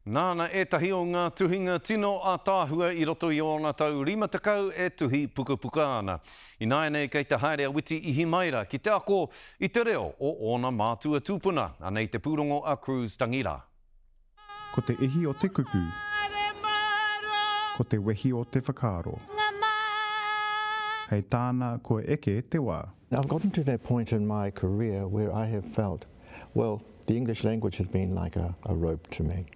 Nāna ētahi o ngā tuhinga tino ātaahua i roto i ōna tau 50 e tuhi pukapuka ana. Ināianei kei te haere a Witi Ihimaera ki te ako i te reo o ōna mātua tūpuna. Anei te pūrongo a Cruz Tangirā. Ko te ihi o te kupu. Ko te wehi o te whakaaro. Hei tāna kua eke te wā. I've gotten to that point in my career where I have felt, well, the English language has been like a, a rope to me.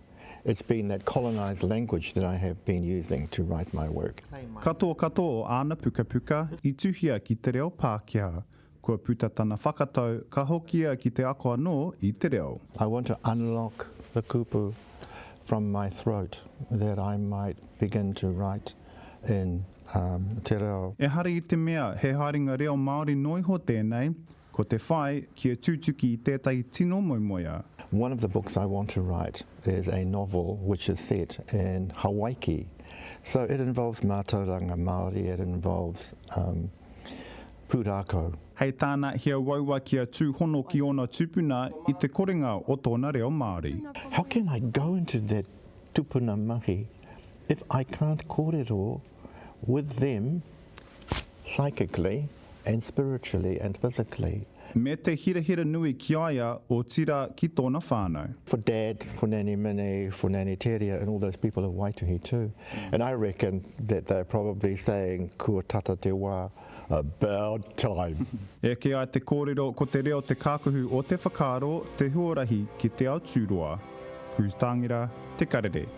It's been that colonized language that I have been using to write my work. Katoa katoa o āna pukapuka i tuhia ki te reo Pākehā. Kua puta tana whakatau ka hoki ia ki te ako anō i te reo. I want to unlock the kupu from my throat that I might begin to write in um, te reo. Ehara i te mea he haerenga reo Māori noa iho tēnei, ko te whai kia tutuki i tētahi tino moemoeā. One of the books I want to write is a novel which is set in Hawaiki. So it involves mātauranga Māori, it involves um, pūrākau. Hei tāna, he uaua kia tūhono ki ōna tūpuna i te korenga o tōna reo Māori. How can I go into that tupuna mahi if I can't kōrero with them psychically and spiritually and physically? Me te hirahira nui ki a ia, otirā ki tōna whānau. For Dad, for Nanny Minnie, for Nanny Teria and all those people of Waituhi too. And I reckon that they're probably saying kua tata te wā, about time. Eke ai te kōrero ko te reo te kākahu o te whakaaro, te huarahi ki te ao tūroa. Cruz Tāngira, Te Karere.